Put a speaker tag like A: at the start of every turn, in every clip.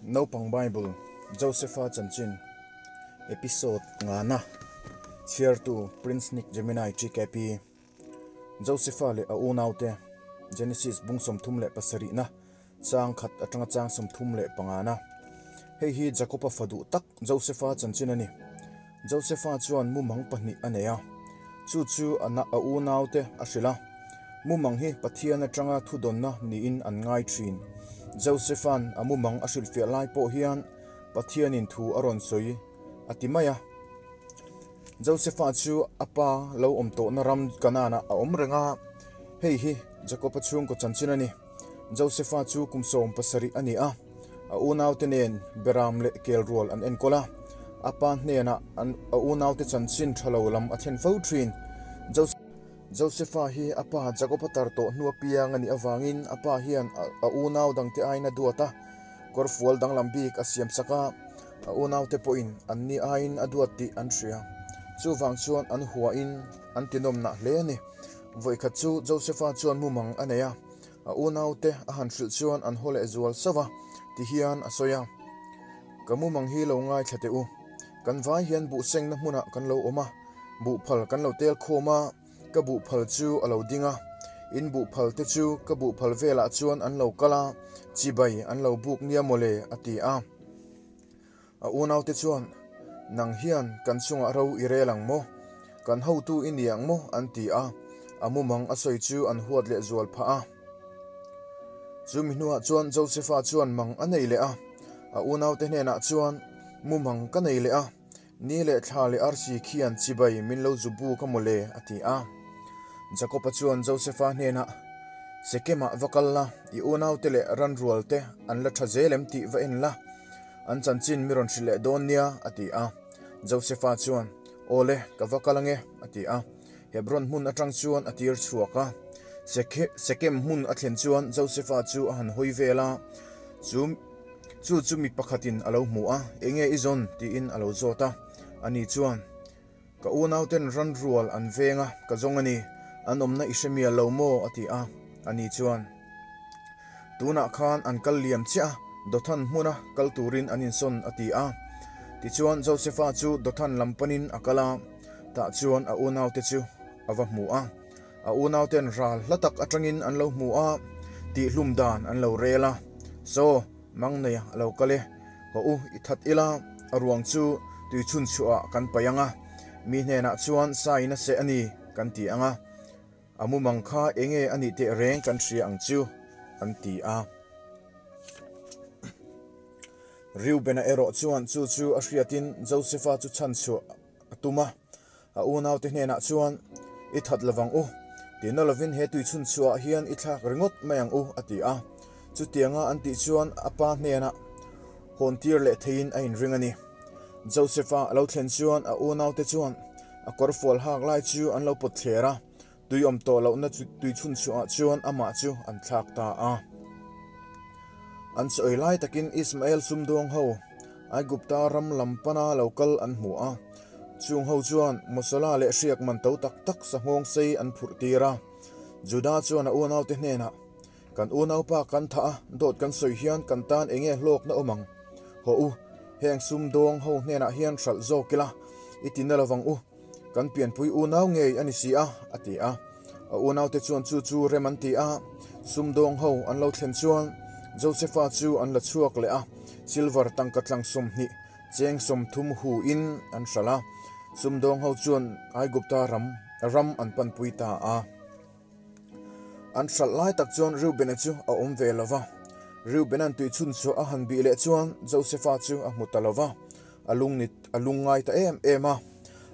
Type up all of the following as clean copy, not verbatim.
A: Naupang Bible, Josepha Chanchin, Episode ngana, Chhiartu Prince Nick Gemini TKP, Josepha leh a unaute, Genesis bung 37na, chang khat atanga chang 35na. Hei hi Jakoba fa duh tak Josepha chanchin a ni. Josepha chuan mumang pahnih a nei a, chu chu a a unaute a hrilh a. Mumang hi Pathian atanga thudawnna niin an ngai thin. Josepha'n a mumang a hrilhfiah lai pawh hian Pathianin thu a rawn sawi a ti mai a. Josepha chu a pa lo awm tawhna ram Kanaan-ah a awm reng a, hei hi Jakob-a chhungkaw chanchin a ni. Josepha chu kum 70 a ni a, a unaute nen Beram leh Kelrual an enkawl a. A pa hnenah an a unaute chanchin tha lo lam a thlen fo thin. Josepha hi a pa Jakob-a tar tawh hnu apiang a nih avangin a pa hian a unau dangte aiin a duat a, kawrfual danglam bik a siamsak a, a unaute pawhin an ni aiin a duat tih an hria. Chuvang chuan an huahin an tinawmnah hle a ni. Vawikhat chu Josepha chuan mumang a nei a, a unaute a han hrilh chuan an haw leh zual sauh a, ti hian a sawi a, Ka mumang hi lo ngaithla teh u. Kan vai hian buhsengna hmunah kan lo awm a, buhphal kan lo tel khawm a, ka buhphal chu a lo ding a. In buhphal te chu ka buhphal velah chuan an lo kal a, chibai an lo buk nia mawle, a ti a. A unaute chuan, Nang hian kan chungah ro i rel ang maw? Kan hotu i ni ang maw? an ti a, a mumang a sawi chu an huat leh zual phah a. Chumi hnuah chuan Josepha chuan mang a nei leh a, a unaute hnenah chuan, Mumang ka nei leh a, ni leh thla leh arsi khian chibai min lo zu buk a maw le? a ti a. Jakoba chuan Josepha hnenah, Sekemah va kal la, i unaute leh ranrualte an la tha zel em tih va en la, An chanchin mi rawn hrilh leh dawn nia, a ti a. Josepha chuan, Aw le, ka va kal ange, a ti a. Hebron hmun atang chuan a tir chhuak a. Sekem hmun a thlen chuan Josepha chu a han hawi vel a, chu chu chu mi pakhatin a lo hmu a, Enge i zawn? tiin a lo zawt a. Ani chuan, Ka unauten ran rual an veng a, ka zawng a ni, an awmna i hre mial lo maw? a ti a. Ani chuan, Tunah khan an kal liam chiah a, Dothan hmuna kal turin an insawn, a ti a. Tichuan Josepha chu Dothan lam panin a kal a, tah chuan a unaute chu a va hmu a. A unauten ral hla tak atangin an lo hmu a, tihhlum dan an lo rel a. Saw, mang nei a lo kal e, haw u i that ila, a ruang chu tui chhun chhuah ah kan paih ang a, mi hnenah chuan sa in a seh a ni kan ti ang a, a mumang kha enge a nih teh reng kan hria ang chu, an ti a. Reubena erawh chuan chu chu a hriatin Josepha chu chhan chhuah a tum a, a unaute hnenah chuan, I that lovang u, tina lovin he tui chhun chhuahah hian i thlak ringawt mai ang u, a ti a. Chutianga an tih chuan a pa hnenah hawn tir leh theiin a inring a ni. Joseph-a a lo thlen chuan a unaute chuan a kawrfual hak lai chu an lo pawt thler a, tui awm tawh lohna tui chhun chhuahah chuan amah chu an thlak ta a. An chawi lai takin Ismael sumdawng ho Aigupta ram lam pana lo kal an hmu a. Chung ho chuan Mosala leh hriak man to tak tak sahngawng sei an phurh tir a. Juda chuan a unaute hnenah, Kan unaupa kan thah a, dawt kan sawi hian kan tan enge hlawkna awm ang? Haw u, heng sumdawng ho hnenah hian hralh zawk ila, i ti na lovang u. Kan pianpui unau ngei a ni si a, a ti a. A unaute chuan chu chu rem an ti a, sumdawng ho an lo thlen chuan Josepha chu an la chhuak leh a, silver tangka tlang 20, cheng 30 hu in an hralh a. Sumdawng ho chuan Aigupta ram ram an panpui ta a. An hralh lai tak chuan Reubena chu a awm ve lo va. Reubena'n tui chhun chhuah a han bih leh chuan Josepha chu a hmu ta lo va, a lung ni a lung ngai ta em em a.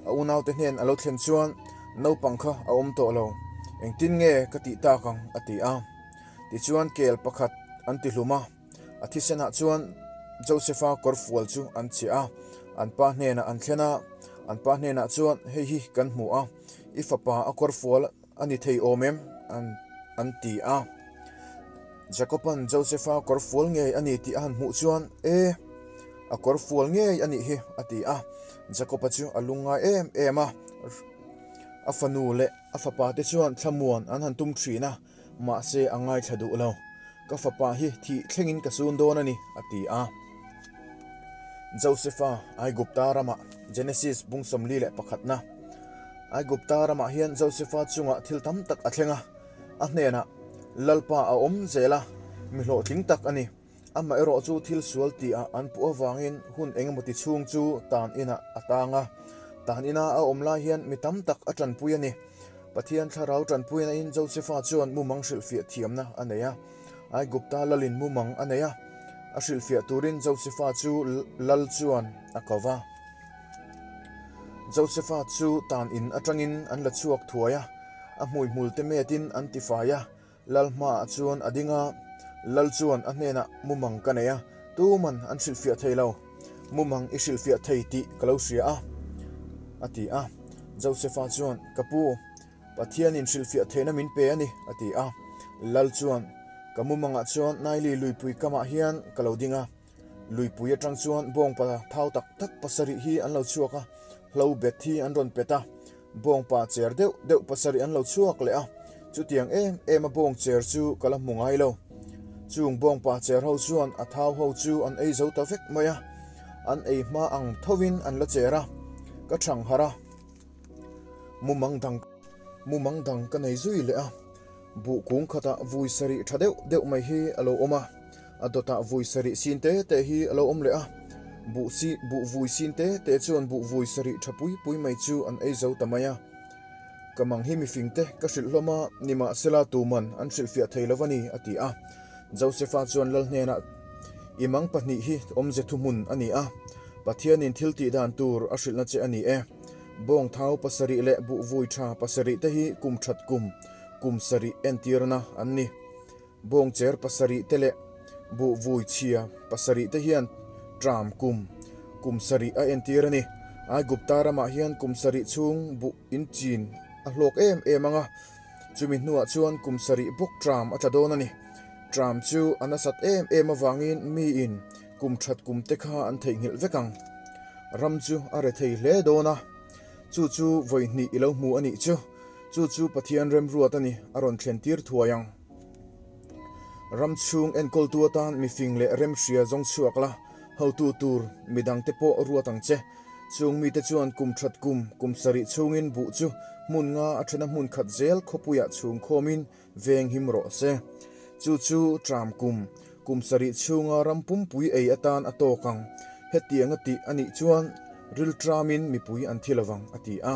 A: A unaute hnen a lo thlen chuan naupang kha a awm tawh lo, engtin nge ka tih tak ang a ti a. Tichuan kel pakhat an ti hlum a, a thisenah chuan Josepha kawrfual chu an chhiah a, an pa hnenah an thlen a, an pa hnenah chuan hei hi kan hmu a, i fapa a kawrfual a ni thei awm em? An an ti a. Jakoban Josepha kawr fual ngei a ni tih a han hmuh chuan, E, a kawr fual ngei a nih hi, a ti a. Jakoba chu a lungngai em em a. A fanu leh a fapa te chuan thlamuan an han tum thin a, mahse a ngaithla duh lo. Ka fapa hi thih thlengin ka sun dawn a ni, a ti a. Josefa Aigupta ramah, Genesis bung 41 na. Aigupta ramah hian Josefa chungah thil tam tak a thleng a, a hnenah Lalpa a awm zel a, mi hlawhtling tak a ni. Amaherawh chu thil sual tihah an puh avangin hun engemawti chhung chu tan inah a tang a. Tan ina a awm lai hian mi tam tak a tanpui a ni. Pathian thlarau tanpuina in Josefa chuan mumang hrilhfiah thiamna a nei a. Aigupta lalin mumang a nei a, a hrilhfiah turin Josefa chu lal chuan a ko va. Josefa chu tan in atangin an la chhuak thuai a, a hmuihmul te metin an tifai a, lal hmaah chuan a ding a. Lal chuan a hnenah, Mumang ka nei a, tuman an hrilhfiah thei lo. Mumang i hrilhfiah thei tih ka lo hria a, a ti a. Josefa chuan, Ka pu, Pathianin hrilhfiah theihna min pe a ni, a ti a. Lal chuan, Ka mumangah chuan Naili luipui kamah hian ka lo ding a. Luipui atang chuan bawngpa thau tak tak pasarih hi an lo chhuak a, hlo bet hi an rawn pet a. Bawngpa cher deuh deuh pasarih an lo chhuak leh a, chutiang em em a bawng cher chu ka la hmu ngai lo. Chung bawngpa cher ho chuan a thau ho chu an ei zo ta vek mai a, an ei hma ang thovin an la cher a, ka thang harh a. Mumang dang mumang dang ka nei zui leh a, buh kung khatah vui sarih tha deuh deuh mai hi a lo awm a, a dawtah vui sarih sin te te hi a lo awm leh a, buh si buh vui sin te te chuan buh vui sarih tha pui pui mai chu an ei zo ta mai a. Ka mang hi mifing te ka hrilh hlawm a, nimahsela tuman an hrilhfiah thei lo a ni, a ti a. Josefa chuan lal hnenah, I mang pahnih hi awmze thuhmun a ni a, Pathianin thil tih dan tur a hrilhna che a ni e. Bawng thau pasarih leh buhvui tha pasarih te hi kum that kum, kum sarih entirna an ni. Bawng cher pasarih te leh buhvui chhia pasarih te hian tram kum, kum sarih a entir a ni. Aigupta ramah hian kum sarih chhung buh inchin a hlawk em em ang a, chumi hnuah chuan kum sarih bawk tram a tla dawn a ni. Tram chu a nasat em em avangin miin kum that kum te kha an theihnghilh vek ang. Ram chu a re thei hle dawn a, chu chu vawi hnih i lo hmu a nih chu. Chu chu Pathian remruat a ni, a rawn thlen tir thuai ang. Ram chhung enkawltu atan mifing leh remhria zawng chhuak la, hotu tur midangte pawh ruat ang che. Chung mite chuan kum that kum, kum sarih chhungin buh chu hmun nga a thena hmun khat zel khawpuiah chhung khawmin veng him rawh se. Chu chu tram kum, kum sarih chhunga ram pumpui ei atan a tawk ang. Hetiang a tih a nih chuan ril tramin mipui an thi lovang, a ti a.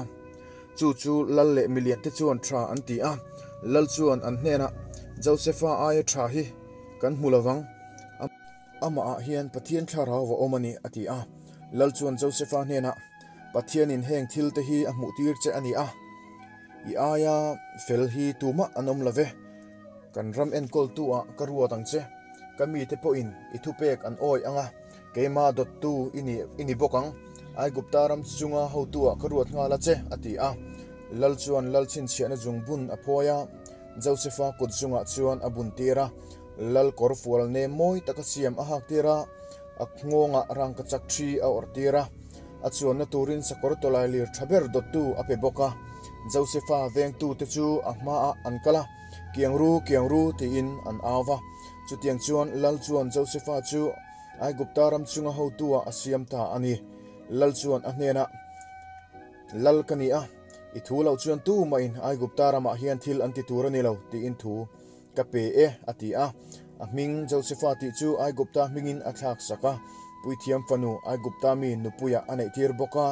A: Chu chu lal leh miliante chuan tha an ti a. Lal chuan an hnenah, Josefa aia tha hi kan hmu lovang. Amahah hian Pathian thlarau a awm a ni, a ti a. Lal chuan Josefa hnenah, Pathianin heng thilte hi a hmuhtir che a ni a. I aia fel hi tumah an awm lo ve. Kan ram enkawltu-ah ka ruat ang che. Ka mite pawhin i thupek an awi ang a, keimah dawttu i ni i ni bawk ang. Aigupta ram chunga hotu-ah ka ruat nghal a che, a ti a. Lal chuan lal chhinchhiahna zungbun a phawi a, Josefa kut zungah chuan a buntir a. Lal kawr fual nem mawi taka siam a haktir a, a nghawngah rangkachak thi a awrhtir a. A chuanna turin sakawr tawlai lir tha ber dawttu a pe bawk a. Josefa vengtute chu a hmaah an kal a, Kiang ru, kiang ru, tiin an au va. Chutiang chuan Lal chuan Josefa chu Aigupta ram chunga hotu-ah a siam ta a ni. Lal chuan a hnenah, Lal ka ni a, i thu loh chuan tumahin Aigupta ramah hian thil an ti tur a ni lo, tiin thu Ka pe e, a ti a. A hming Josefa tih chu Aigupta hmingin a thlak sak a. Puithiam fanu Aigupta mi nupuiah a neihtir bawk a.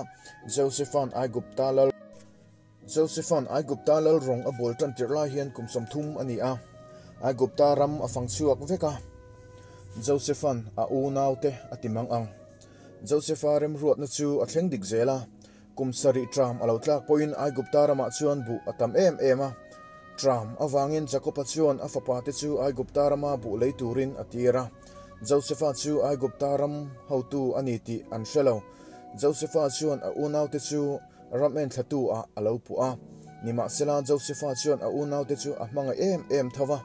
A: Josefa'n Aigupta lal Josefa'n Aigupta lal rawng a bawl tan tirh lai hian kum 30 a ni a. Aigupta ram a fang chhuak vek a. Josefa'n a unaute a ti mang ang. Josefa remruatna chu a thleng dik zel a. Kum sarih tram a lo tlak pawhin Aigupta ramah chuan buh a tam em em a. Tram avangin Jakoba chuan a fapate chu Aigupta rama buh lei turin a tir a. Josefa chu Aigupta ram hotu a ni tih an hre lo. Josefa chuan a unaute chu ram enthlatu ah a lo puh a. Nimahsela Josefa chuan a unaute chu a hmangaih em em tho va.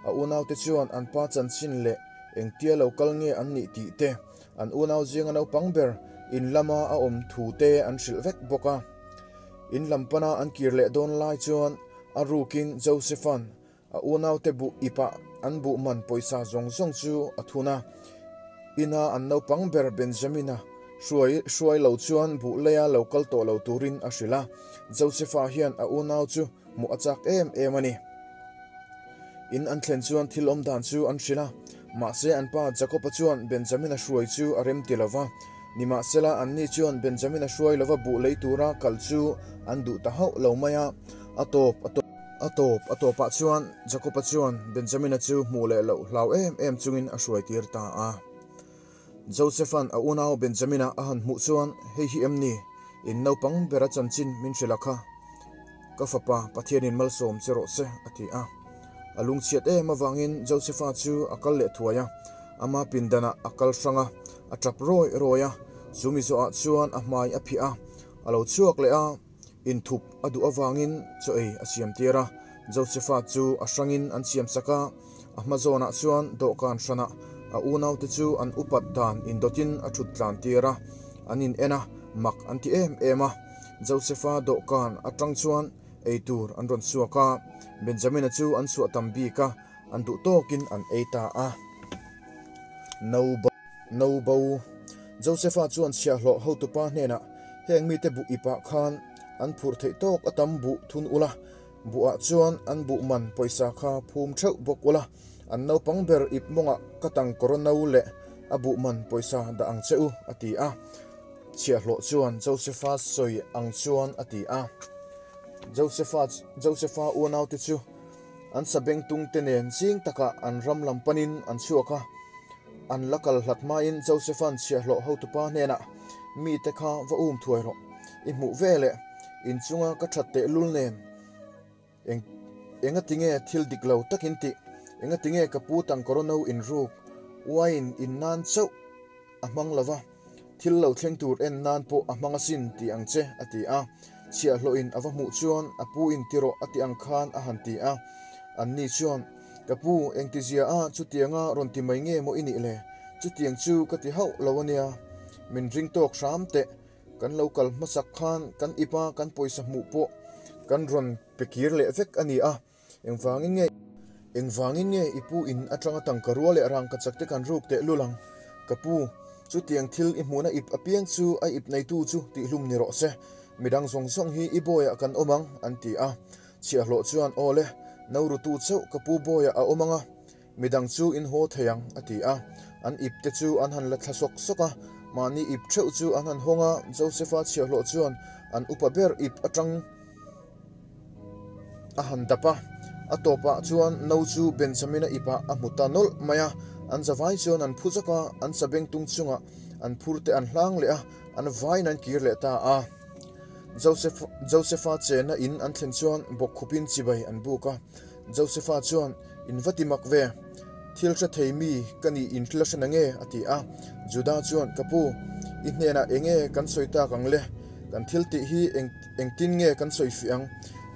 A: A unaute chuan an pa chanchin leh engtia lo kal nge an nih tih te, An unau zinga naupang ber in lama a awm thu te an hrilh vek bawk a. In lam pana an kir leh dawn lai chuan a rukin Josepha'n a unaute buh ipah an buh man pawisa zawng zawng chu a thun a. Ina an naupang ber Benjamina Hruai hruai lo chuan buh leia lo kal tawh lo turin a hrilh a. Josefa hian a unau chu hmuh a chak em em a ni. In an thlen chuan thil awm dan chu an hrilh a, mahse an pa Jakob-a chuan Benjamin-a hruai chu a rem ti lo va. Nimahsela anni chuan Benjamin-a hruai lova buh lei tura kal chu an duh ta hauh lo mai a. A tawp a tawp a tawp a tawpah chuan Jakob-a chuan Benjamin-a chu hmuh leh loh hlau em em chungin a hruai tir ta a. Joseph-a'n a unau Benjamin-a a han hmuh chuan, Hei hi em ni? In naupang bera chanchin min hrilh a kha. Ka fapa, Pathianin malsawm che rawh se, a ti a. A lungchhiat em avangin Joseph-a chu a kal leh thuai a, ama pindanah a kal hrang a, a tap rawi rawi a. Chu mi zawhah chuan a hmai a phih a, a lo chhuak leh a. Inthup a duh avangin chaw ei a siam tir a, Josefa chu a hrangin an siam sak a, a hma zawnah chuan dawhkan hranah a unaute chu an upat dan indawtin a thut tlan tir a, an in en a, mak an ti em em a. Josefa dawhkan atang chuan ei tur an rawn chhuak a, Benjamina chu an chhuah tam bik a, an duh tawkin an ei ta a. No. No bo. Josefa chuan chhiahhlawh hotupa hnenah, Heng mite buh ipah khan an phurh theih tawk a tam buh thun ula, buhah chuan an buh man pawisa kha phum theuh bawk ula, an naupang ber ip mawngah ka tangkawr no leh a buh man pawisa dah ang che u, a ti a. Chhiahhlawh chuan Josefa sawi ang chuan a ti a. Josefa Josefa unaute chu an sabengtungte nen zing takah an ram lam panin an chhuak a. An la kal hlat hmain Josepha'n chhiahhlawh hotupa hnenah, Mite kha va um thuai rawh, i hmuh ve leh inchunga ka that tehlul nen eng enga tinge thil dik lo takin tih, enga tinge ka pu tangkawr no inruk, wine in nan chauh a hmang lo va, thil lo thleng tur en nan pawh a hmang asin ti ang che, a ti a. Chhiahhlawhin a va hmuh chuan a pu in ti rawh a ti ang khan a han ti a. Anni chuan, Ka pu, engtizia a chutianga rawn ti mai nge maw i nih le? Chutiang chu ka ti hauh lo a nia. Min ring tawk hram teh. Kan lo kal hmasak khan kan ipa kan pawisa hmuh pawh kan rawn pe kir leh vek a ni a. Engvangin nge engvangin nge i pu in atanga tangka rua leh rangka chak te kan ruk teh lul ang? Ka pu, chutiang thil i hmuhna ip apiang chu a ip neitu chu tihhlum ni rawh se. Midang zawng zawng hi i bawiah kan awm ang, an ti a. Chhiahhlawh chuan, Aw le, no rutu chauh ka pu bawiah a awm ang a, midang chu in haw thei ang, a ti a. An ip te chu an han la thla sawk sawk a, mahni ip theuh chu an han hawng a, Joseph-a chhiahhlawh chuan an upa ber ip atang a han dap a. A tawpah chuan no chu Benjamin-a ipah a hmu ta nawlh mai a, an zavai chuan an phu zawk a, an sabengtung chungah an phur te an hlang leh a, an vaiin an kir leh ta a. Joseph, Josepha chenna in an thlen chuan bawkkhupin chibai an buk a. Josepha chuan, In va ti mak ve, thil hre thei mi ka nih in hla hre na nge? a ti a. Judah chuan, Ka pu, i hnenah eng nge kan sawi tak ang le? Kan thil tih hi eng, engtin nge kan sawi fih ang?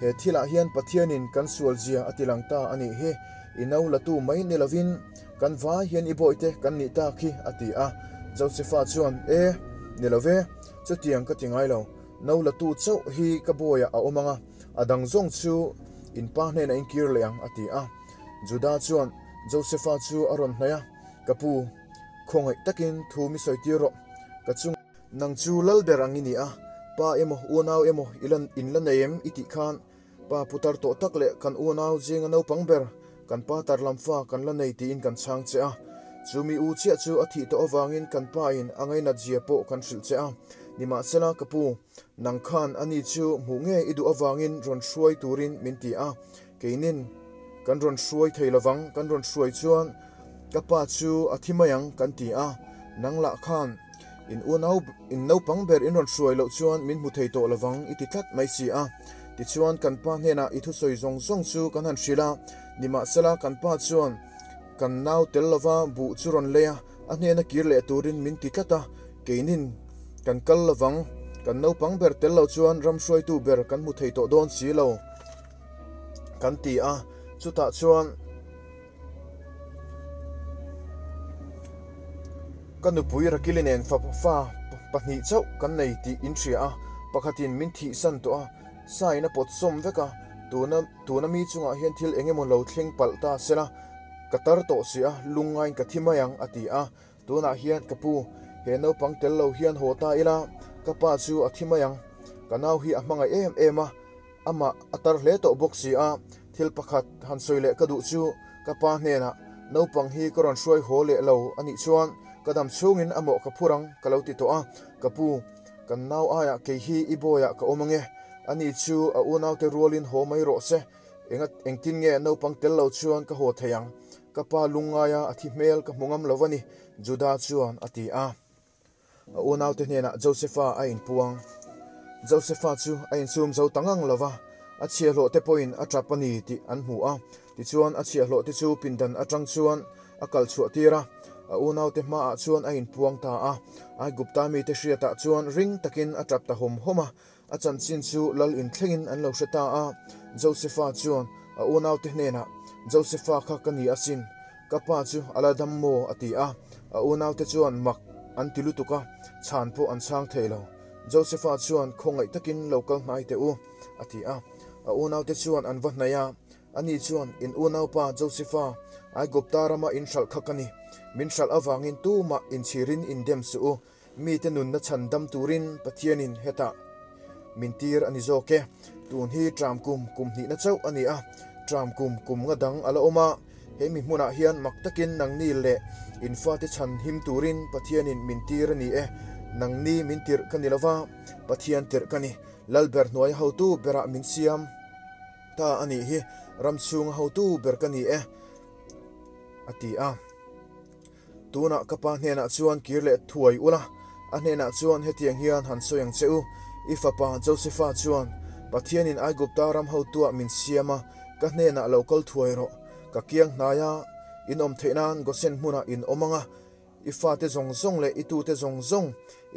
A: He thilah hian Pathianin kan sual zia a ti lang ta a nih hi. I no latu mai ni lovin kan vai hian i bawihte kan nih tak hi, a ti a. Josepha chuan, E, ni lo ve. Chutiang ka ti ngai lo, no la tu chauh hi ka bawiah a awm ang a, a dang zawng chu in pa hnenah in kir leh ang, a ti a. Judah chuan Josefa chu a rawn hnaih a, Ka pu, khawngaih takin thu mi sawi tir rawh, ka chung. Nang chu lal ber ang i ni a, pa emaw unau emaw i la in la nei em i tih khan pa putar tawh tak leh kan unau zinga naupang ber Kan pa tar lam fa kan la nei tiin kan chhang che a, chu mi u chiah chu a thih tawh avangin kan pa in a ngainat zia pawh kan hrilh che a. Nimahsela ka pu, nang khan ani chu hmuh nge i duh avangin rawn hruai turin min ti a, keinin kan rawn hruai thei lovang, kan rawn hruai chuan ka pa chu a thi mai ang kan ti a, nang lah khan in unau in naupang ber in rawn hruai loh chuan min hmu thei tawh lovang i ti tlat mai si a. Tichuan kan pa hnenah i thusawi zawng zawng chu kan han hrilh a, nimahsela kan pa chuan kan nau tel lova buh chu rawn lei a, a hnena kir leh turin min ti tlat a, keinin kan kal lovang, kan naupang ber tel lo chuan ram hruaitu ber kan hmu thei tawh dawn si lo kan ti a, chutah chuan Ka nupui Rakili nen fa fa pahnih chauh kan nei tih in hria a, pakhatin min thihsan tawh a, sain a pawt sawm vek a, tuna tuna mi chungah hian thil eng emaw lo thleng palh ta sela, ka tar tawh si a, lungngaiin ka thi mai ang a ti a. Tunah hian ka pu, He naupang tel lo hian haw ta ila, ka pa chu a thi mai ang. Ka nau hi a hmangaih em em a, amah a tar hle tawh bawk si a. Thil pakhat han sawi leh ka duh chu, ka pa hnenah naupang hi ka rawn hruai haw leh lo a nih chuan ka dam chhungin a mawh ka phur ang ka lo ti tawh a. Ka pu, kan nau aiah kei hi i bawiah ka awm ange. Ani chu a unaute rualin haw mai rawh se. Enga engtin nge naupang tel lo chuan ka haw thei ang? Ka pa lungngaia a thi hmel ka hmu ngam lo a ni, Juda chuan a ti a. A unaute hnenah Josefa a inpuang. Josefa chu a insum zo ta ngang lo va, a chhiahhlawhte pawhin a tap a ni tih an hmu a. Tichuan a chhiahhlawhte chu pindan atang chuan a kal chhuah tir a, a unaute hmaah chuan a inpuang ta a. Aigupta mite hriatah chuan ring takin a tap ta hawm hawm a, A chanchin chu lal inthlengin an lo hre ta a, Josefa chuan a unaute hnenah, Josefa kha ka ni asin, ka pa chu a la dam maw? a ti a. A unaute chuan mak an ti lutuk a, chhan pawh an chhang thei lo. Josefa chuan, Khawngaih takin lo kal hnai teh u, a ti a. A unaute chuan an va hnaih a, ani chuan, In unaupa Josefa, Aigupta rama in hralh kha ka ni. Min hralh avangin tumah inchhirin indem suh u. Mite nunna chhan dam turin Pathianin hetah min tir a ni zawk e. Tun hi tram kum kum hnihna chauh a ni a, tram kum kum nga dang a la awm a. He mi hmunah hian mak takin nangni leh in fate chhan him turin Pathianin min tir a ni e. Nangni min tirh ka ni lova, Pathian tirh ka ni. Lalber hnuaia hotu berah min siam ta a nih hi, ram chhunga hotu ber ka ni e, a ti a. Tunah ka pa hnenah chuan kir leh thuai ula, a hnenah chuan hetiang hian han sawi ang che u, I fapa Josefa chuan, Pathianin Aigupta ram hotuah min siam a, ka hnenah lo kal thuai rawh. Ka kiang hnaia in awm theih nan Gosen hmunah in awm ang a, i fate zawng zawng leh i tute zawng zawng,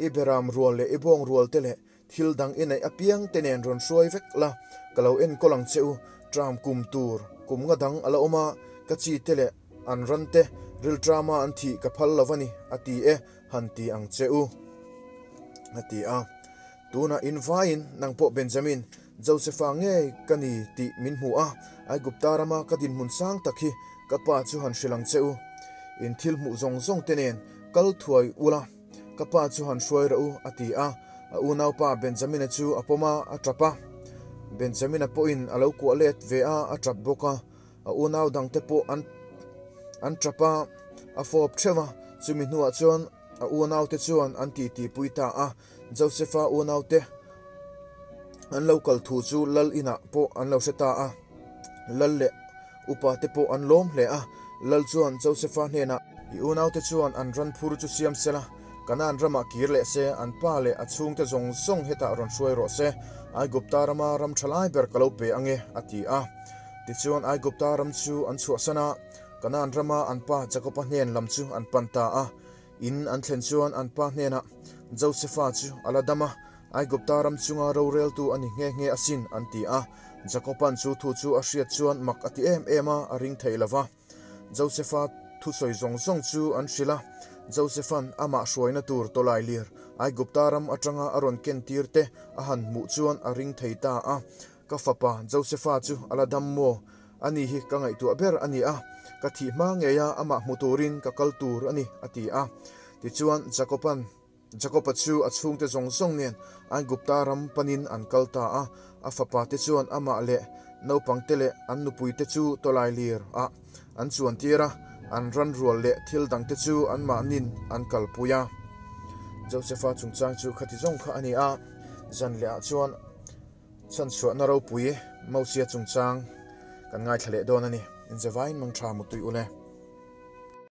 A: i beram rual leh i bawng rual te leh Thil dang i neih apiang te nen rawn hruai vek la, ka lo enkawl ang che u. Tram kum tur kum nga dang a la awm a, ka chi te leh an ran te riltrama an thih ka phal lo a ni, a ti e, han ti ang che u, a ti a. Tunah in vaiin nang pawh Benjamin, Josefa ngei ka ni tih min hmu a, Aigupta rama ka dinhmun sang tak hi ka pa chu han hrilh ang che u. In thil hmuh zawng zawng te nen kal thuai ula. Ka pa chu han hruai rawh u, a ti a. A unaupa Benjamina chu a pawm a, a tap a. Benjamina pawhin a lo kuah let ve a, a tap bawk a. A unau dangte pawh an an tap a, a fawp theuh a. Chumi hnuah chuan a unaute chuan an titipui ta a. Josefa unaute an lo kal thu chu lal inah pawh an lo hre ta a. Lal leh Upate pawh an lawm hle a, Lal chuan Josefa hnenah, I unaute chuan an ran phur chu siam sela, Kanaan ramah kir leh se, an pa leh a chhungte zawng zawng hetah rawn hruai rawh se, Aigupta rama ram tha lai ber ka lo pe ange, a ti a. Tichuan Aigupta ram chu an chhuahsan a, Kanaan rama an pa Jakoba hnen lam chu an pan ta a. In an thlen chuan an pa hnenah, Josefa chu a la dam a, Aigupta ram chunga roreltu a ni nghe nghe asin, an ti a. Jakoba'n chu thu chu a hriat chuan mak a ti em em a, a ring thei lo va. Josefa thusawi zawng zawng chu an hrilh a. Josefa'n amah hruaina tur tawlai lir Aigupta ram atanga a rawn ken tir te a han hmuh chuan a ring thei ta a. Ka fapa Josefa chu a la dam maw? Ani hi ka ngaihtuah ber a ni a, ka thih hma ngei a amah hmu turin ka kal tur a ni, a ti a. Tichuan Jakoba'n Jakoba chu a chhungte zawng zawng nen Aigupta ram panin an kal ta a, a fapate chuan amah leh naupangte leh an nupuite chu tawlailir ah an chuan tir a, an ran rual leh thil dangte chu anmahnin an kalpui a. Josefa chungchang chu khati zawng kha a ni a, zan leh ah chuan chhanchhuahna ropui Mosia chungchang kan ngaithla leh dawn a ni. Inzavain mangtha mutui ule.